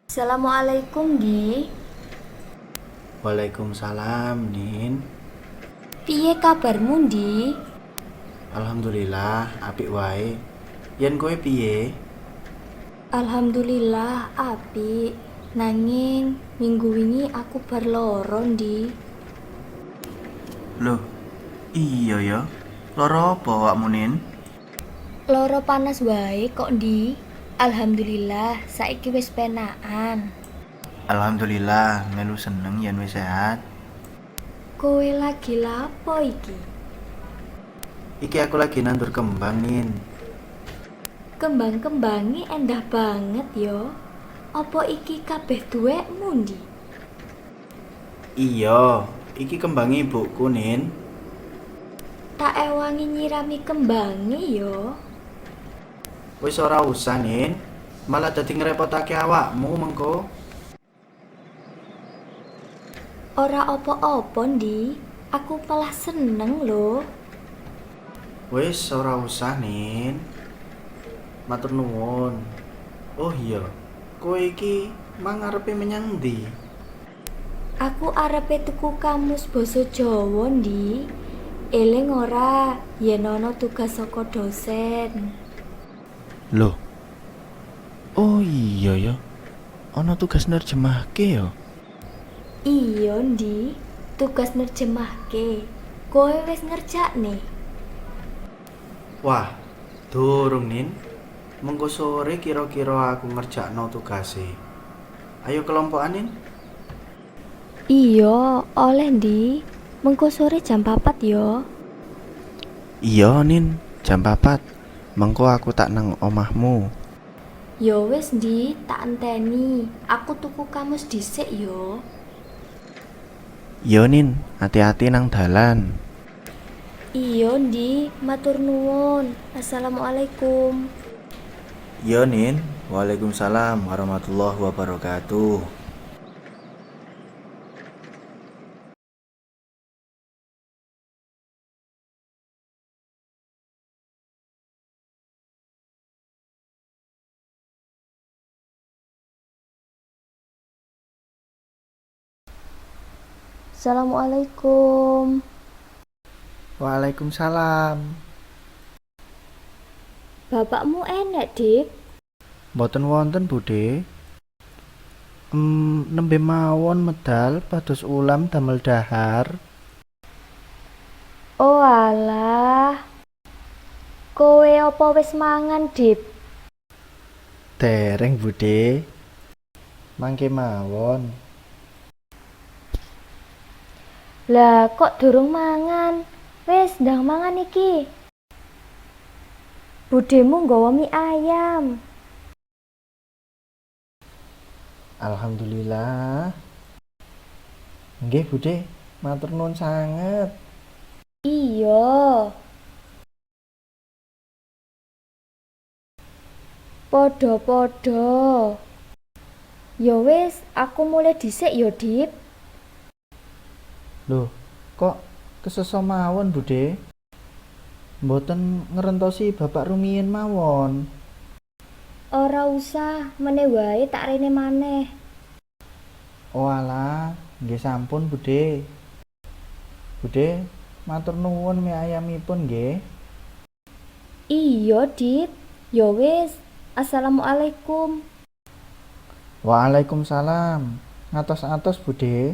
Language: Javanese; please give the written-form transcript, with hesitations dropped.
Assalamualaikum, Di. Waalaikumsalam, Nin. Piye kabarmu, Di? Alhamdulillah, apik wae. Yen kowe piye? Alhamdulillah apik. Nanging minggu wingi aku bar loro, Di. Loh, iya ya. Lara apa awakmu, Nin? Loro panas wae kok, Di. Alhamdulillah saiki wis penakan. Alhamdulillah, melu seneng yen wis sehat. Kowe lagi lapo iki? Iki aku lagi nandur kembang, Nin. Kembang-kembange endah banget yo. Apa iki kabeh duwekmu, Di? Iya, iki kembange ibuku, Nin. Tak ewangi nyirami kembange yo. Wis ora usah, Nin. Malah dadi ngrepotake awakmu mengko. Ora apa-apa, Di. Aku malah seneng lho. Wis ora usah, Nin. Matur nuwun. Oh iya, kowe iki mang arepe menyang ndi? Aku arepe tuku kamus basa Jawa, Ndi. Eling ora yen ana tugas saka dosen? Loh. Oh iya ya. Ana tugas nerjemahke ya. Iya, Ndi. Tugas nerjemahke. Kowe wis ngerjakne? Wah, durung, Nin. Mengko sore kira-kira aku ngerjakno tugase. Ayo kelompokan, Nin. Iya, oleh, Ndi. Mengko sore jam 4 yo. Iya, Nin, jam 4. Mengko aku tak nang omahmu. Ya wis, Ndi, tak enteni. Aku tuku kamus dhisik yo. Iya, Nin, hati-hati nang dalan. Iya, Ndi, matur nuwun. Assalamualaikum. Iya, Nin. Waalaikumsalam warahmatullahi wabarakatuh. Assalamualaikum. Waalaikumsalam. Bapakmu enek, Dik? Mboten wonten, Bude. Nembe mawon medal pados ulam damel dahar. Oh alah. Kowe apa wis mangan, Dip? Dereng, Bude. Mangke mawon. Lah kok durung mangan? Wis ndang mangan iki. Budemu nggawa mie ayam. Alhamdulillah. Nggih, Bude. Matur nuwun sanget. Iya. Padha-padha. Ya wis, aku mulih dhisik ya, Dip. Loh, kok keseso mawon, Bude? Mboten ngrentosi bapak rumiyin mawon. Ora usah, mene wae tak rene maneh. Oh alah, nggih sampun, Bude. Bude, matur nuwun mie ayamipun nggih. Iya, Dip. Ya wis, assalamualaikum. Waalaikumsalam. Ngatos-atos, Bude.